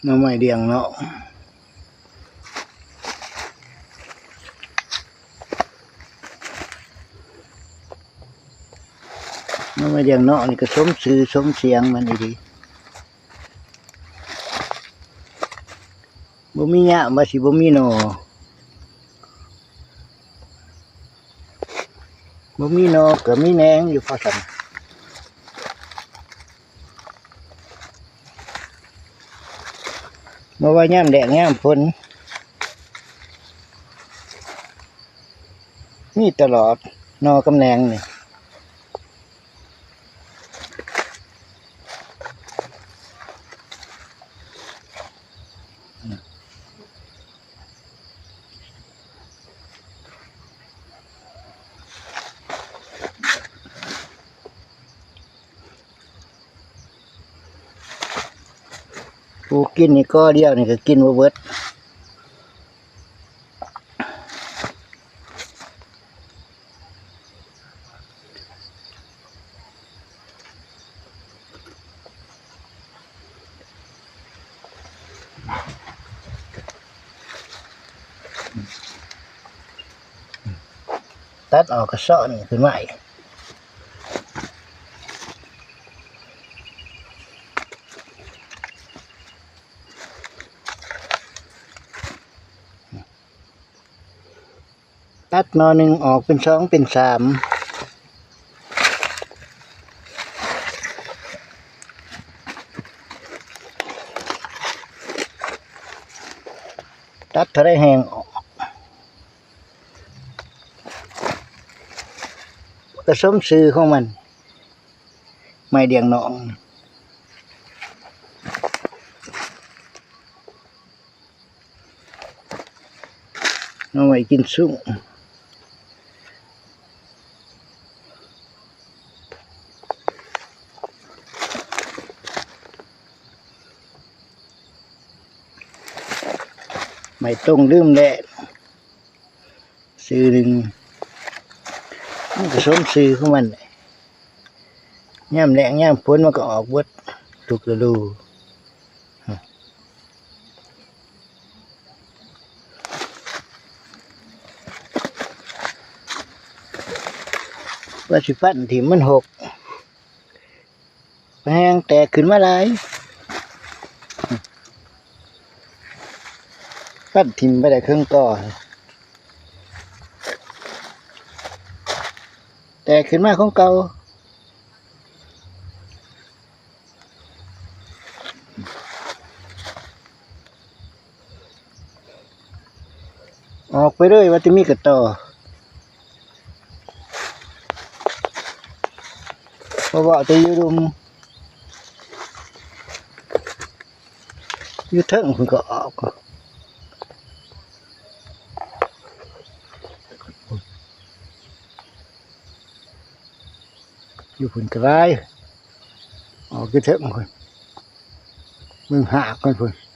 ໜໍ່ໄມ້ດຽງເນາະ ໜໍ່ໄມ້ດຽງເນາະນີ້ກໍສົມຊື່ສົມສຽງມັນອີ່ຫຼີ. ບໍ່ມີຍາມວ່າຊິບໍ່ມີໜໍ່ ບໍ່ມີໜໍ່ກໍມີແໜງຢູ່ພໍສ່ຳ. ບໍ່ວ່າຍາມແລ້ງຍາມຝົນ ມີຕະຫຼອດ ໜໍ່ກັບແໜງນີ້. ປູກກິນນີ້ກໍດຽວນີ້ກໍກິນບໍ່ເບິດ. ຕັດອອກກະເຊາະນີ້ຂຶ້ນມາອີກ. ຕັດໜໍ່ໜຶ່ງອອກເປັນສອງເປັນສາມ ຕັດເທົ່າໃດແຮງອອກ ກະສົມຊື່ຂອງມັນ ໄມ້ດຽງໜອງ. ເອົາໄວ້ກິນຊຸ້ງ ໄມ້ຕົງລືມແລ້ງຊື່ໜຶ່ງ ມັນກໍສົມຊື່ຂອງມັນ. ຍາມແລ້ງຍາມຝົນມັນກໍອອກເບິດທຸກລະດູ. ວ່າຊິຟັນຖິ້ມມັນຫົກ ແຮງແຕກຂຶ້ນມາຫຼາຍ ຟັນຖິ້ມໄປໄດ້ເຄິ່ງກໍ ແຕກຂຶ້ນມາຂອງເກົ່າ. ອອກໄປເລີຍວ່າແຕ່ມີກະຕໍ ເພາະວ່າແຕ່ຢູ່ລຸ່ມ ຢູ່ເທິງພຸ້ນກໍອອກ ຢູ່ພຸ້ນກໍຫຼາຍ ອອກຢູ່ເທິງພຸ້ນ ເບິ່ງຮາກມັນພຸ້ນ.